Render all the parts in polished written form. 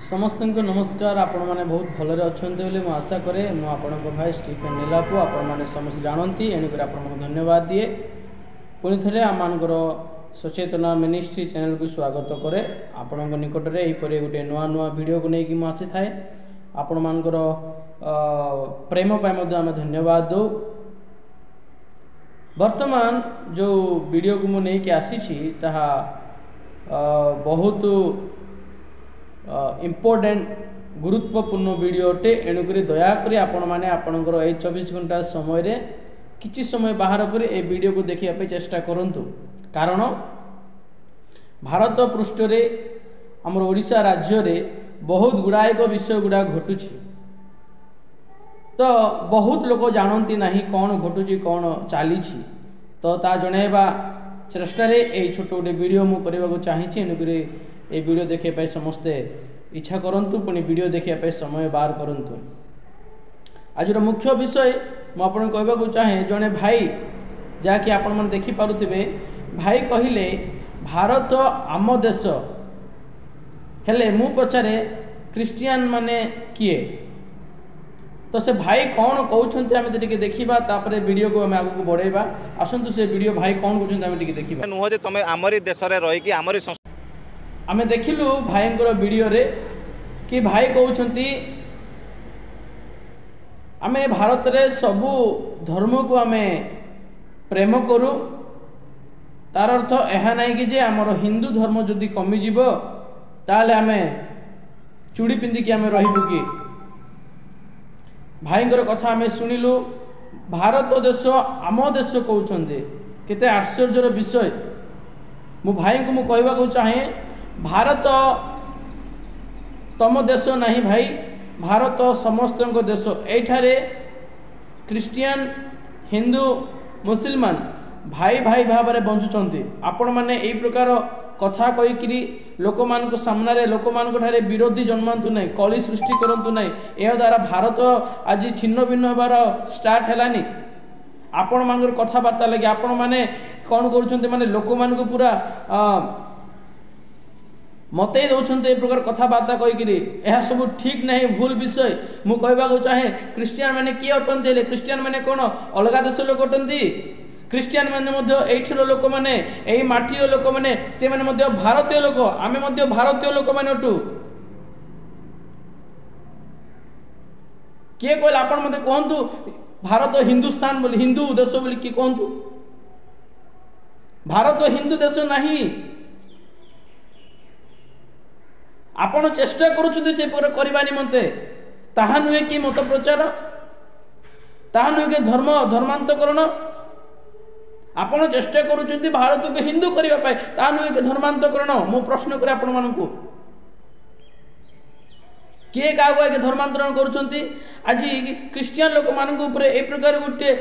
ସମସ୍ତଙ୍କୁ ନମସ୍କାର। ଆପଣମାନେ ବହୁତ ଭଲରେ ଅଛନ୍ତି ବୋଲି ମୁଁ ଆଶା କରେ। ମୁଁ ଆପଣଙ୍କ ଭାଇ ଷ୍ଟିଫେନ୍ ନୀଲାପୁ। ଆପଣମାନେ ସମସ୍ତେ ଜାଣନ୍ତି, ଏଣୁକରି ଆପଣଙ୍କୁ ଧନ୍ୟବାଦ ଦିଏ। ପୁଣି ଥରେ ଆମମାନଙ୍କର ସଚେତନା ମିନିଷ୍ଟ୍ରି ଚ୍ୟାନେଲକୁ ସ୍ୱାଗତ କରେ। ଆପଣଙ୍କ ନିକଟରେ ଏହିପରି ଗୋଟିଏ ନୂଆ ନୂଆ ଭିଡ଼ିଓକୁ ନେଇକି ମୁଁ ଆସିଥାଏ। ଆପଣମାନଙ୍କର ପ୍ରେମ ପାଇଁ ମଧ୍ୟ ଆମେ ଧନ୍ୟବାଦ ଦେଉ। ବର୍ତ୍ତମାନ ଯେଉଁ ଭିଡ଼ିଓକୁ ମୁଁ ନେଇକି ଆସିଛି, ତାହା ବହୁତ ଇମ୍ପୋର୍ଟାଣ୍ଟ, ଗୁରୁତ୍ୱପୂର୍ଣ୍ଣ ଭିଡ଼ିଓ ଅଟେ। ଏଣୁକରି ଦୟାକରି ଆପଣମାନେ ଆପଣଙ୍କର ଏଇ 24 ଘଣ୍ଟା ସମୟରେ କିଛି ସମୟ ବାହାର କରି ଏ ଭିଡ଼ିଓକୁ ଦେଖିବା ପାଇଁ ଚେଷ୍ଟା କରନ୍ତୁ। କାରଣ ଭାରତ ପୃଷ୍ଠରେ, ଆମର ଓଡ଼ିଶା ରାଜ୍ୟରେ ବହୁତ ଗୁଡ଼ାଏକ ବିଷୟ ଗୁଡ଼ାକ ଘଟୁଛି। ତ ବହୁତ ଲୋକ ଜାଣନ୍ତି ନାହିଁ କ'ଣ ଘଟୁଛି, କ'ଣ ଚାଲିଛି। ତ ତା ଜଣାଇବା ଚେଷ୍ଟାରେ ଏଇ ଛୋଟ ଗୋଟେ ଭିଡ଼ିଓ ମୁଁ କରିବାକୁ ଚାହିଁଛି। ଏଣୁକରି ଏଇ ଭିଡ଼ିଓ ଦେଖିବା ପାଇଁ ସମସ୍ତେ ଇଚ୍ଛା କରନ୍ତୁ, ପୁଣି ଭିଡ଼ିଓ ଦେଖିବା ପାଇଁ ସମୟ ବାହାର କରନ୍ତୁ। ଆଜିର ମୁଖ୍ୟ ବିଷୟ ମୁଁ ଆପଣଙ୍କୁ କହିବାକୁ ଚାହେଁ, ଜଣେ ଭାଇ, ଯାହାକି ଆପଣମାନେ ଦେଖିପାରୁଥିବେ, ଭାଇ କହିଲେ ଭାରତ ଆମ ଦେଶ। ହେଲେ ମୁଁ ପଚାରେ, ଖ୍ରୀଷ୍ଟିଆନ ମାନେ କିଏ? ତ ସେ ଭାଇ କ'ଣ କହୁଛନ୍ତି ଆମେ ତ ଟିକେ ଦେଖିବା, ତାପରେ ଭିଡ଼ିଓକୁ ଆମେ ଆଗକୁ ବଢ଼େଇବା। ଆସନ୍ତୁ, ସେ ଭିଡ଼ିଓ ଭାଇ କ'ଣ କହୁଛନ୍ତି ଆମେ ଟିକେ ଦେଖିବା। ନୁହଁ ଯେ ତମେ ଆମରି ଦେଶରେ ରହିକି ଆମରି ଆମେ ଦେଖିଲୁ ଭାଇଙ୍କର ଭିଡ଼ିଓରେ କି ଭାଇ କହୁଛନ୍ତି, ଆମେ ଭାରତରେ ସବୁ ଧର୍ମକୁ ଆମେ ପ୍ରେମ କରୁ। ତାର ଅର୍ଥ ଏହା ନାହିଁ କି ଯେ ଆମର ହିନ୍ଦୁ ଧର୍ମ ଯଦି କମିଯିବ, ତାହେଲେ ଆମେ ଚୁଡ଼ି ପିନ୍ଧିକି ଆମେ ରହିବୁ କି? ଭାଇଙ୍କର କଥା ଆମେ ଶୁଣିଲୁ। ଭାରତ ଦେଶ ଆମ ଦେଶ କହୁଛନ୍ତି, କେତେ ଆଶ୍ଚର୍ଯ୍ୟର ବିଷୟ। ମୁଁ ଭାଇଙ୍କୁ ମୁଁ କହିବାକୁ ଚାହେଁ, ଭାରତ ତମ ଦେଶ ନାହିଁ ଭାଇ, ଭାରତ ସମସ୍ତଙ୍କ ଦେଶ। ଏଇଠାରେ ଖ୍ରୀଷ୍ଟିଆନ, ହିନ୍ଦୁ, ମୁସଲମାନ ଭାଇ ଭାଇ ଭାବରେ ବଞ୍ଚୁଛନ୍ତି। ଆପଣମାନେ ଏଇ ପ୍ରକାର କଥା କହିକିରି ଲୋକମାନଙ୍କ ସାମ୍ନାରେ, ଲୋକମାନଙ୍କ ଠାରେ ବିରୋଧୀ ଜନ୍ମାନ୍ତୁ ନାହିଁ, କଳି ସୃଷ୍ଟି କରନ୍ତୁ ନାହିଁ। ଏହାଦ୍ୱାରା ଭାରତ ଆଜି ଛିନ୍ନ ଭିନ୍ନ ହେବାର ଷ୍ଟାର୍ଟ ହେଲାନି। ଆପଣମାନଙ୍କର କଥାବାର୍ତ୍ତା ଲାଗି ଆପଣମାନେ କ'ଣ କରୁଛନ୍ତି, ମାନେ ଲୋକମାନଙ୍କୁ ପୁରା ମତେଇ ଦେଉଛନ୍ତି ଏ ପ୍ରକାର କଥାବାର୍ତ୍ତା କହିକିରି। ଏହା ସବୁ ଠିକ୍ ନାହିଁ, ଭୁଲ ବିଷୟ। ମୁଁ କହିବାକୁ ଚାହେଁ, ଖ୍ରୀଷ୍ଟିଆନ ମାନେ କିଏ ଅଟନ୍ତି? ହେଲେ ଖ୍ରୀଷ୍ଟିଆନ ମାନେ କ'ଣ ଅଲଗା ଦେଶ ଲୋକ ଅଟନ୍ତି? ଖ୍ରୀଷ୍ଟିଆନ ମାନେ ମଧ୍ୟ ଏଇଠିର ଲୋକମାନେ, ଏଇ ମାଟିର ଲୋକମାନେ। ସେମାନେ ମଧ୍ୟ ଭାରତୀୟ ଲୋକ, ଆମେ ମଧ୍ୟ ଭାରତୀୟ ଲୋକମାନେ ଅଟୁ। କିଏ କହିଲେ, ଆପଣ ମୋତେ କୁହନ୍ତୁ, ଭାରତ ହିନ୍ଦୁସ୍ଥାନ ବୋଲି, ହିନ୍ଦୁ ଦେଶ ବୋଲି କିଏ କୁହନ୍ତୁ? ଭାରତ ହିନ୍ଦୁ ଦେଶ ନାହିଁ। ଆପଣ ଚେଷ୍ଟା କରୁଛନ୍ତି ସେ ପ୍ରକାର କରିବା ନିମନ୍ତେ, ତାହା ନୁହେଁ କି ମତ ପ୍ରଚାର? ତାହା ନୁହେଁ କି ଧର୍ମାନ୍ତକରଣ? ଆପଣ ଚେଷ୍ଟା କରୁଛନ୍ତି ଭାରତକୁ ହିନ୍ଦୁ କରିବା ପାଇଁ, ତାହା ନୁହେଁ କି ଧର୍ମାନ୍ତକରଣ? ମୁଁ ପ୍ରଶ୍ନ କରେ ଆପଣମାନଙ୍କୁ, କିଏ କାହାକୁ ଆଜ୍ଞା ଧର୍ମାନ୍ତରଣ କରୁଛନ୍ତି? ଆଜି ଖ୍ରୀଷ୍ଟିଆନ ଲୋକମାନଙ୍କ ଉପରେ ଏ ପ୍ରକାର ଗୋଟିଏ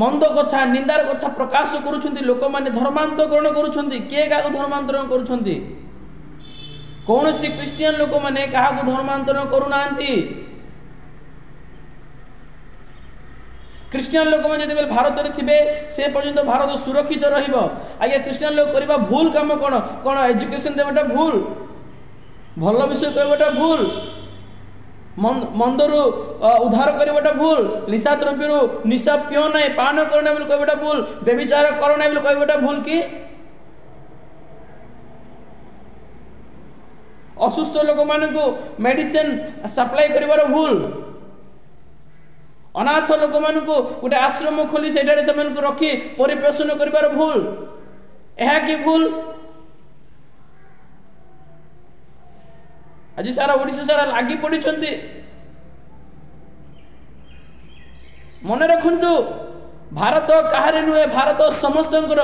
ମନ୍ଦ କଥା, ନିନ୍ଦାର କଥା ପ୍ରକାଶ କରୁଛନ୍ତି ଲୋକମାନେ, ଧର୍ମାନ୍ତକରଣ କରୁଛନ୍ତି। କିଏ କାହାକୁ ଧର୍ମାନ୍ତରଣ କରୁଛନ୍ତି? କୌଣସି ଖ୍ରୀଷ୍ଟିଆନ ଲୋକମାନେ କାହାକୁ ଧର୍ମାନ୍ତରଣ କରୁନାହାନ୍ତି। ଖ୍ରୀଷ୍ଟିଆନ ଲୋକମାନେ ଯେତେବେଳେ ଭାରତରେ ଥିବେ, ସେ ପର୍ଯ୍ୟନ୍ତ ଭାରତ ସୁରକ୍ଷିତ ରହିବ। ଆଜ୍ଞା, ଖ୍ରୀଷ୍ଟିଆନ ଲୋକ କରିବା ଭୁଲ କାମ କ'ଣ? କ'ଣ ଏଜୁକେସନ ଦେବାଟା ଭୁଲ? ଭଲ ବିଷୟ କହିବାଟା ଭୁଲ? ମନ୍ଦରୁ ଉଦ୍ଧାର କରିବାଟା ଭୁଲ? ନିଶା ଦ୍ରବ୍ୟରୁ ନିଶା ପିଅ ନାହିଁ, ପାନ କର ନାହିଁ ବୋଲି କହିବାଟା ଭୁଲ? ବ୍ୟଭିଚାର କର ନାହିଁ ବୋଲି କହିବାଟା ଭୁଲ କି? ଅସୁସ୍ଥ ଲୋକମାନଙ୍କୁ ମେଡିସିନ ସପ୍ଲାଇ କରିବାର ଭୁଲ? ଅନାଥ ଲୋକମାନଙ୍କୁ ଗୋଟେ ଆଶ୍ରମ ଖୋଲି ସେଠାରେ ସେମାନଙ୍କୁ ରଖି ପରିପୋଷଣ କରିବାର ଭୁଲ? ଏହା କି ଭୁଲ? ଆଜି ସାରା ଓଡ଼ିଶା ସାରା ଲାଗି ପଡ଼ିଛନ୍ତି। ମନେ ରଖନ୍ତୁ, ଭାରତ କାହାରି ନୁହେଁ, ଭାରତ ସମସ୍ତଙ୍କର।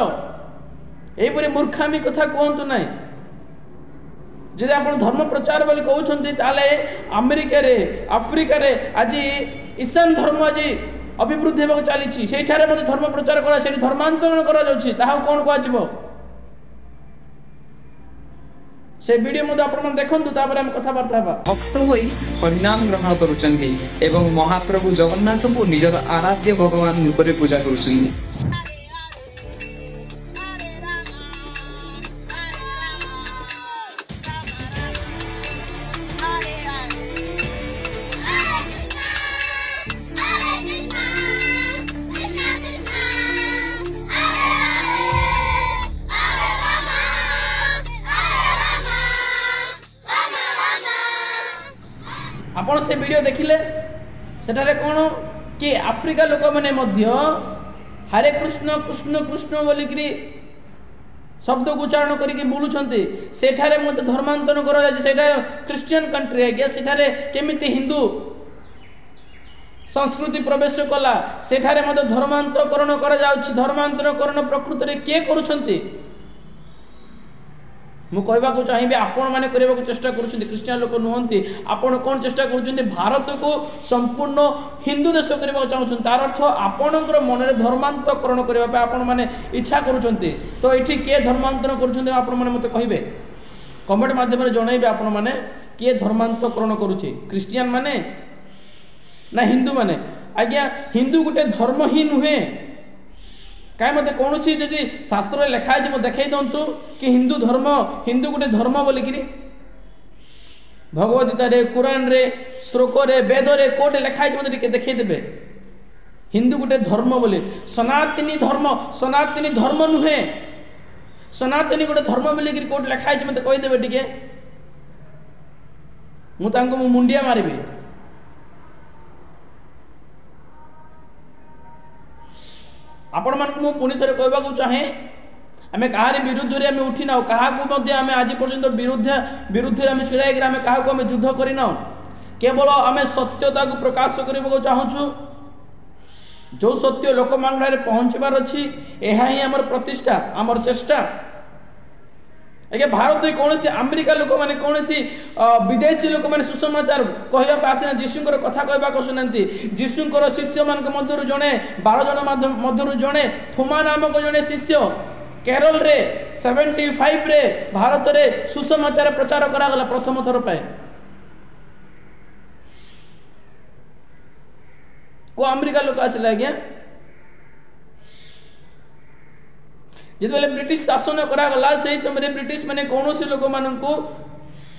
ଏହିପରି ମୂର୍ଖାମି କଥା କୁହନ୍ତୁ ନାହିଁ। ଯଦି ଆପଣ ଧର୍ମ ପ୍ରଚାର ବୋଲି କହୁଛନ୍ତି, ତାହେଲେ ଆମେରିକାରେ, ଆଫ୍ରିକାରେ ଆଜି ଇସଲାମ ଧର୍ମ ଆଜି ଅଭିବୃଦ୍ଧି ହେବାକୁ ଚାଲିଛି। ସେଇଠାରେ ମଧ୍ୟ ଧର୍ମ ପ୍ରଚାର କରା, ସେଇଠି ଧର୍ମାନ୍ତରଣ କରାଯାଉଛି, ତାହାକୁ କ'ଣ କୁହାଯିବ? ସେ ଭିଡ଼ିଓ ମଧ୍ୟ ଆପଣମାନେ ଦେଖନ୍ତୁ, ତାପରେ ଆମେ କଥାବାର୍ତ୍ତା ହେବା। ଭକ୍ତ ହୋଇ ହରିନାମ ଗ୍ରହଣ କରୁଛନ୍ତି ଏବଂ ମହାପ୍ରଭୁ ଜଗନ୍ନାଥଙ୍କୁ ନିଜର ଆରାଧ୍ୟ ଭଗବାନ ରୂପରେ ପୂଜା କରୁଛନ୍ତି। Hare Rama, Hare Rama, Rama Rama. ଆପଣ ସେ ଭିଡ଼ିଓ ଦେଖିଲେ, ସେଠାରେ କ'ଣ କି ଆଫ୍ରିକା ଲୋକମାନେ ମଧ୍ୟ ହରେ କୃଷ୍ଣ କୃଷ୍ଣ କୃଷ୍ଣ ବୋଲିକିରି ଶବ୍ଦକୁ ଉଚ୍ଚାରଣ କରିକି ବୁଲୁଛନ୍ତି। ସେଠାରେ ମଧ୍ୟ ଧର୍ମାନ୍ତର କରାଯାଉଛି। ସେଇଟା ଖ୍ରୀଷ୍ଟିଆନ କଣ୍ଟ୍ରି ଆଜ୍ଞା, ସେଠାରେ କେମିତି ହିନ୍ଦୁ ସଂସ୍କୃତି ପ୍ରବେଶ କଲା? ସେଠାରେ ମଧ୍ୟ ଧର୍ମାନ୍ତକରଣ କରାଯାଉଛି। ଧର୍ମାନ୍ତରକରଣ ପ୍ରକୃତରେ କିଏ କରୁଛନ୍ତି? ମୁଁ କହିବାକୁ ଚାହିଁବି, ଆପଣମାନେ କରିବାକୁ ଚେଷ୍ଟା କରୁଛନ୍ତି, ଖ୍ରୀଷ୍ଟିଆନ ଲୋକ ନୁହନ୍ତି। ଆପଣ କ'ଣ ଚେଷ୍ଟା କରୁଛନ୍ତି? ଭାରତକୁ ସମ୍ପୂର୍ଣ୍ଣ ହିନ୍ଦୁ ଦେଶ କରିବାକୁ ଚାହୁଁଛନ୍ତି। ତାର ଅର୍ଥ ଆପଣଙ୍କର ମନରେ ଧର୍ମାନ୍ତକରଣ କରିବା ପାଇଁ ଆପଣମାନେ ଇଚ୍ଛା କରୁଛନ୍ତି। ତ ଏଠି କିଏ ଧର୍ମାନ୍ତର କରୁଛନ୍ତି, ଆପଣମାନେ ମୋତେ କହିବେ, କମେଣ୍ଟ ମାଧ୍ୟମରେ ଜଣାଇବେ ଆପଣମାନେ, କିଏ ଧର୍ମାନ୍ତକରଣ କରୁଛି, ଖ୍ରୀଷ୍ଟିଆନ ମାନେ ନା ହିନ୍ଦୁମାନେ? ଆଜ୍ଞା, ହିନ୍ଦୁ ଗୋଟେ ଧର୍ମ ହିଁ ନୁହେଁ। କାହିଁ ମୋତେ କୌଣସି ଯଦି ଶାସ୍ତ୍ରରେ ଲେଖା ହେଇଛି, ମୋତେ ଦେଖାଇ ଦିଅନ୍ତୁ କି ହିନ୍ଦୁ ଧର୍ମ, ହିନ୍ଦୁ ଗୋଟେ ଧର୍ମ ବୋଲିକିରି। ଭଗବତ ଗୀତାରେ, କୋରାନରେ, ଶ୍ଲୋକରେ, ବେଦରେ କୋଉଠି ଲେଖା ହେଇଛି, ମୋତେ ଟିକେ ଦେଖେଇଦେବେ ହିନ୍ଦୁ ଗୋଟେ ଧର୍ମ ବୋଲି। ସନାତନୀ ଧର୍ମ, ସନାତନୀ ଧର୍ମ ନୁହେଁ। ସନାତନୀ ଗୋଟେ ଧର୍ମ ବୋଲିକିରି କୋଉଠି ଲେଖା ହେଇଛି, ମୋତେ କହିଦେବେ ଟିକେ। ମୁଁ ତାଙ୍କୁ ମୁଁ ମୁଣ୍ଡିଆ ମାରିବି। ଆପଣମାନଙ୍କୁ ମୁଁ ପୁଣି ଥରେ କହିବାକୁ ଚାହେଁ, ଆମେ କାହାରି ବିରୁଦ୍ଧରେ ଆମେ ଉଠିନାହୁଁ, କାହାକୁ ମଧ୍ୟ ଆମେ ଆଜି ପର୍ଯ୍ୟନ୍ତ ବିରୁଦ୍ଧରେ ଆମେ ଛିଡ଼ା ହେଇକରି ଆମେ କାହାକୁ ଆମେ ଯୁଦ୍ଧ କରିନାହୁଁ। କେବଳ ଆମେ ସତ୍ୟତାକୁ ପ୍ରକାଶ କରିବାକୁ ଚାହୁଁଛୁ, ଯେଉଁ ସତ୍ୟ ଲୋକମାନଙ୍କ ପହଞ୍ଚିବାର ଅଛି। ଏହା ହିଁ ଆମର ପ୍ରତିଷ୍ଠା, ଆମର ଚେଷ୍ଟା ଆଜ୍ଞା। ଭାରତରେ କୌଣସି ଆମେରିକା ଲୋକମାନେ, କୌଣସି ବିଦେଶୀ ଲୋକମାନେ ସୁସମାଚାର କହିବାକୁ ଆସିନା, ଯୀଶୁଙ୍କର କଥା କହିବାକୁ ଆସୁନାହାନ୍ତି। ଯୀଶୁଙ୍କର ଶିଷ୍ୟମାନଙ୍କ ମଧ୍ୟରୁ ଜଣେ, 12 ଜଣ ମଧ୍ୟରୁ ଜଣେ ଥୋମା ନାମକ ଜଣେ ଶିଷ୍ୟ, କେରଳରେ 75ରେ ଭାରତରେ ସୁସମାଚାର ପ୍ରଚାର କରାଗଲା ପ୍ରଥମ ଥର ପାଇଁ। କୋଉ ଆମେରିକା ଲୋକ ଆସିଲା ଆଜ୍ଞା? ଯେତେବେଳେ ବ୍ରିଟିଶ ଶାସନ କରାଗଲା, ସେହି ସମୟରେ ବ୍ରିଟିଶ ମାନେ କୌଣସି ଲୋକମାନଙ୍କୁ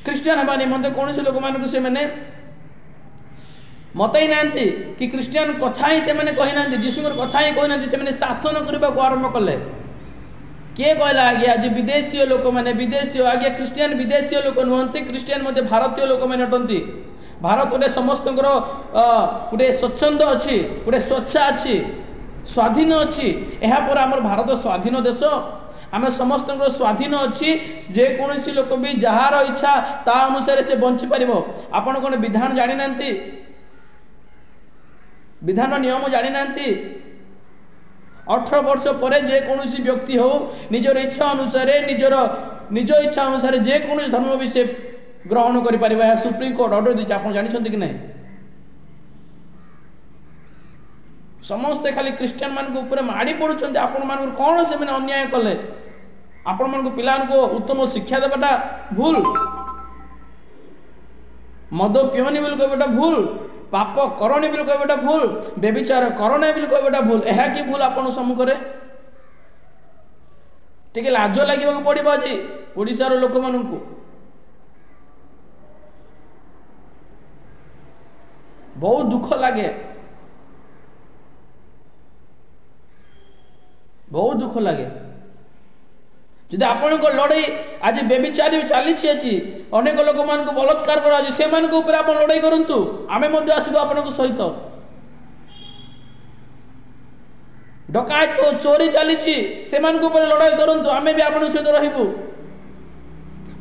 ଖ୍ରୀଷ୍ଟିଆନ ହେବା ନିମନ୍ତେ କୌଣସି ଲୋକମାନଙ୍କୁ ସେମାନେ ମତାଇ ନାହାନ୍ତି କି ଖ୍ରୀଷ୍ଟିଆନ କଥା ହିଁ ସେମାନେ କହିନାହାନ୍ତି, ଯୀଶୁଙ୍କର କଥା ହିଁ କହିନାହାନ୍ତି। ସେମାନେ ଶାସନ କରିବାକୁ ଆରମ୍ଭ କଲେ। କିଏ କହିଲା ଆଜ୍ଞା ଆଜି ବିଦେଶୀୟ ଲୋକମାନେ, ବିଦେଶୀୟ? ଆଜ୍ଞା, ଖ୍ରୀଷ୍ଟିଆନ ବିଦେଶୀୟ ଲୋକ ନୁହନ୍ତି, ଖ୍ରୀଷ୍ଟିଆନ ମଧ୍ୟ ଭାରତୀୟ ଲୋକମାନେ ଅଟନ୍ତି। ଭାରତରେ ସମସ୍ତଙ୍କର ଗୋଟେ ସ୍ୱଚ୍ଛନ୍ଦ ଅଛି, ଗୋଟେ ସ୍ୱଚ୍ଛା ଅଛି, ସ୍ୱାଧୀନ ଅଛି। ଏହାପରେ ଆମର ଭାରତ ସ୍ୱାଧୀନ ଦେଶ, ଆମେ ସମସ୍ତଙ୍କର ସ୍ୱାଧୀନ ଅଛି। ଯେକୌଣସି ଲୋକ ବି ଯାହାର ଇଚ୍ଛା ତା ଅନୁସାରେ ସେ ବଞ୍ଚିପାରିବ। ଆପଣ କ'ଣ ବିଧାନ ଜାଣିନାହାନ୍ତି? ବିଧାନ ନିୟମ ଜାଣିନାହାନ୍ତି? 18 ବର୍ଷ ପରେ ଯେକୌଣସି ବ୍ୟକ୍ତି ହେଉ, ନିଜର ଇଚ୍ଛା ଅନୁସାରେ, ନିଜର ନିଜ ଇଚ୍ଛା ଅନୁସାରେ ଯେକୌଣସି ଧର୍ମ ବି ସେ ଗ୍ରହଣ କରିପାରିବ। ଏହା ସୁପ୍ରିମକୋର୍ଟ ଅର୍ଡର ଦେଇଛି, ଆପଣ ଜାଣିଛନ୍ତି କି ନାହିଁ? ସମସ୍ତେ ଖାଲି ଖ୍ରୀଷ୍ଟିଆନ ମାନଙ୍କ ଉପରେ ମାଡ଼ି ପଡୁଛନ୍ତି। ଆପଣମାନଙ୍କର କ'ଣ ସେମାନେ ଅନ୍ୟାୟ କଲେ? ଆପଣମାନଙ୍କୁ ପିଲାମାନଙ୍କୁ ଉତ୍ତମ ଶିକ୍ଷା ଦେବାଟା ଭୁଲ? ମଦ ପିଅନି ବୋଲି କହିବାଟା ଭୁଲ? ପାପ କରନି ବୋଲି କହିବାଟା ଭୁଲ? ବ୍ୟଭିଚାର କରନି ବୋଲି କହିବାଟା ଭୁଲ? ଏହା କି ଭୁଲ ଆପଣଙ୍କ ସମ୍ମୁଖରେ? ଟିକେ ଲାଜ ଲାଗିବାକୁ ପଡିବ ଆଜି ଓଡ଼ିଶାର ଲୋକମାନଙ୍କୁ। ବହୁତ ଦୁଃଖ ଲାଗେ, ବହୁତ ଦୁଃଖ ଲାଗେ। ଯଦି ଆପଣଙ୍କ ଲଢ଼େଇ ଆଜି ବ୍ୟଭିଚାରୀ ଚାଲିଛି, ଆଜି ଅନେକ ଲୋକମାନଙ୍କୁ ବଳାତ୍କାର କରାଯାଉଛି, ସେମାନଙ୍କ ଉପରେ ଆପଣ ଲଢ଼େଇ କରନ୍ତୁ, ଆମେ ମଧ୍ୟ ଆସିବୁ ଆପଣଙ୍କ ସହିତ। ଡକାୟତ ଚୋରି ଚାଲିଛି, ସେମାନଙ୍କ ଉପରେ ଲଢ଼େଇ କରନ୍ତୁ, ଆମେ ବି ଆପଣଙ୍କ ସହିତ ରହିବୁ।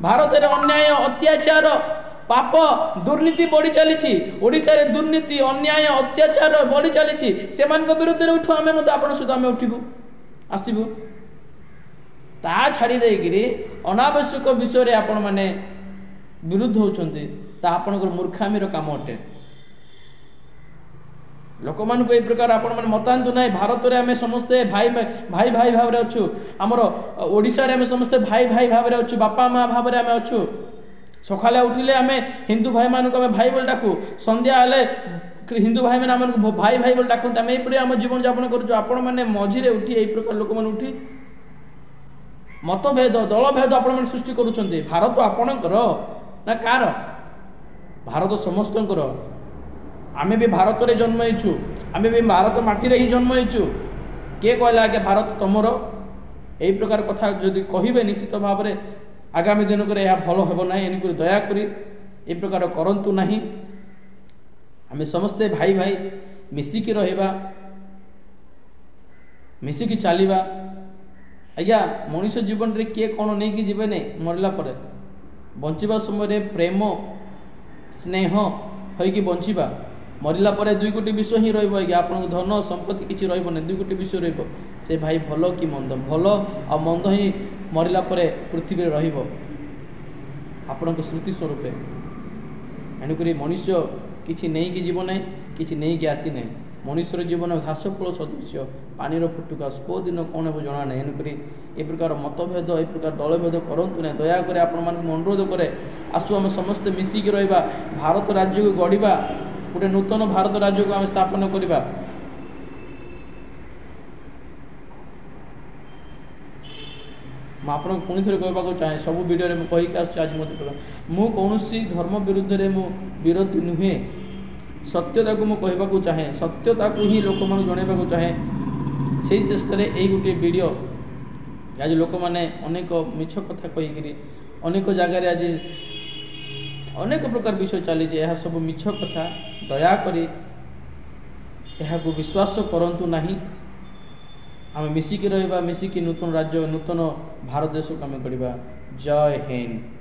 ଭାରତରେ ଅନ୍ୟାୟ, ଅତ୍ୟାଚାର, ପାପ, ଦୁର୍ନୀତି ବଢ଼ି ଚାଲିଛି। ଓଡ଼ିଶାରେ ଦୁର୍ନୀତି, ଅନ୍ୟାୟ, ଅତ୍ୟାଚାର ବଢ଼ି ଚାଲିଛି, ସେମାନଙ୍କ ବିରୁଦ୍ଧରେ ଉଠୁ, ଆମେ ମଧ୍ୟ ଆପଣଙ୍କ ସହିତ ଆମେ ଉଠିବୁ, ଆସିବୁ। ତା ଛାଡ଼ି ଦେଇକିରି ଅନାବଶ୍ୟକ ବିଷୟରେ ଆପଣମାନେ ବିରୁଦ୍ଧ ହେଉଛନ୍ତି, ତା ଆପଣଙ୍କର ମୂର୍ଖାମିର କାମ ଅଟେ। ଲୋକମାନଙ୍କୁ ଏଇ ପ୍ରକାର ଆପଣମାନେ ମତାନ୍ତୁ ନାହିଁ। ଭାରତରେ ଆମେ ସମସ୍ତେ ଭାଇ ଭାଇ ଭାଇ ଭାବରେ ଅଛୁ। ଆମର ଓଡ଼ିଶାରେ ଆମେ ସମସ୍ତେ ଭାଇ ଭାଇ ଭାବରେ ଅଛୁ, ବାପା ମା ଭାବରେ ଆମେ ଅଛୁ। ସକାଳେ ଉଠିଲେ ଆମେ ହିନ୍ଦୁ ଭାଇମାନଙ୍କୁ ଆମେ ଭାଇ ବୋଲି ଡାକୁ, ସନ୍ଧ୍ୟା ହେଲେ ହିନ୍ଦୁ ଭାଇମାନେ ଆମମାନଙ୍କୁ ଭାଇ ଭାଇ ବୋଲି ଡାକନ୍ତି। ଆମେ ଏହିପରି ଆମ ଜୀବନଯାପନ କରୁଛୁ। ଆପଣମାନେ ମଝିରେ ଉଠି, ଏଇ ପ୍ରକାର ଲୋକମାନେ ଉଠି ମତଭେଦ, ଦଳଭେଦ ଆପଣମାନେ ସୃଷ୍ଟି କରୁଛନ୍ତି। ଭାରତ ଆପଣଙ୍କର ନା କାହାର? ଭାରତ ସମସ୍ତଙ୍କର। ଆମେ ବି ଭାରତରେ ଜନ୍ମ ହେଇଛୁ, ଆମେ ବି ଭାରତ ମାଟିରେ ହିଁ ଜନ୍ମ ହେଇଛୁ। କିଏ କହିଲା ଆଜ୍ଞା ଭାରତ ତମର? ଏଇ ପ୍ରକାର କଥା ଯଦି କହିବେ, ନିଶ୍ଚିତ ଭାବରେ ଆଗାମୀ ଦିନକରେ ଏହା ଭଲ ହେବ ନାହିଁ। ଏଣୁକରି ଦୟାକରି ଏ ପ୍ରକାର କରନ୍ତୁ ନାହିଁ। ଆମେ ସମସ୍ତେ ଭାଇ ଭାଇ ମିଶିକି ରହିବା, ମିଶିକି ଚାଲିବା। ଆଜ୍ଞା, ମଣିଷ ଜୀବନରେ କିଏ କ'ଣ ନେଇକି ଯିବେନି ମରିଲା ପରେ। ବଞ୍ଚିବା ସମୟରେ ପ୍ରେମ ସ୍ନେହ ହୋଇକି ବଞ୍ଚିବା। ମରିଲା ପରେ 2 ଗୋଟି ବିଷୟ ହିଁ ରହିବ ଆଜ୍ଞା। ଆପଣଙ୍କ ଧନ ସମ୍ପତ୍ତି କିଛି ରହିବ ନାହିଁ, 2 ଗୋଟି ବିଷୟ ରହିବ। ସେ ଭାଇ ଭଲ କି ମନ୍ଦ, ଭଲ ଆଉ ମନ୍ଦ ହିଁ ମରିଲା ପରେ ପୃଥିବୀରେ ରହିବ ଆପଣଙ୍କ ସ୍ମୃତି ସ୍ୱରୂପେ। ଏଣୁକରି ମନୁଷ୍ୟ କିଛି ନେଇକି ଯିବ ନାହିଁ, କିଛି ନେଇକି ଆସିନାହିଁ। ମନୁଷ୍ୟର ଜୀବନ ଘାସ ଫଳ ସଦୃଶ୍ୟ, ପାଣିର ଫୁଟୁକା, କେଉଁ ଦିନ କ'ଣ ହେବ ଜଣା ନାହିଁ। ଏଣୁକରି ଏ ପ୍ରକାର ମତଭେଦ, ଏ ପ୍ରକାର ଦଳଭେଦ କରନ୍ତୁ ନାହିଁ। ଦୟାକରି ଆପଣମାନଙ୍କୁ ମୁଁ ଅନୁରୋଧ କରେ, ଆସୁ ଆମେ ସମସ୍ତେ ମିଶିକି ରହିବା, ଭାରତ ରାଜ୍ୟକୁ ଗଢ଼ିବା, ଗୋଟେ ନୂତନ ଭାରତ ରାଜ୍ୟକୁ ଆମେ ସ୍ଥାପନ କରିବା। ମୁଁ ଆପଣଙ୍କୁ ପୁଣି ଥରେ କହିବାକୁ ଚାହେଁ, ସବୁ ଭିଡ଼ିଓରେ ମୁଁ କହିକି ଆସୁଛି, ଆଜି ମୋତେ ମୁଁ କୌଣସି ଧର୍ମ ବିରୁଦ୍ଧରେ ମୁଁ ବିରୋଧୀ ନୁହେଁ। ସତ୍ୟତାକୁ ମୁଁ କହିବାକୁ ଚାହେଁ, ସତ୍ୟତାକୁ ହିଁ ଲୋକମାନଙ୍କୁ ଜଣାଇବାକୁ ଚାହେଁ। ସେଇ ଚେଷ୍ଟାରେ ଏଇ ଗୋଟିଏ ଭିଡ଼ିଓ। ଆଜି ଲୋକମାନେ ଅନେକ ମିଛ କଥା କହିକିରି ଅନେକ ଜାଗାରେ ଆଜି ଅନେକ ପ୍ରକାର ବିଷୟ ଚାଲିଛି। ଏହା ସବୁ ମିଛ କଥା, ଦୟାକରି ଏହାକୁ ବିଶ୍ୱାସ କରନ୍ତୁ ନାହିଁ। ଆମେ ମିଶିକି ରହିବା, ମିଶିକି ନୂତନ ରାଜ୍ୟ, ନୂତନ ଭାରତ ଦେଶକୁ ଆମେ କରିବା। ଜୟ ହିନ୍ଦ।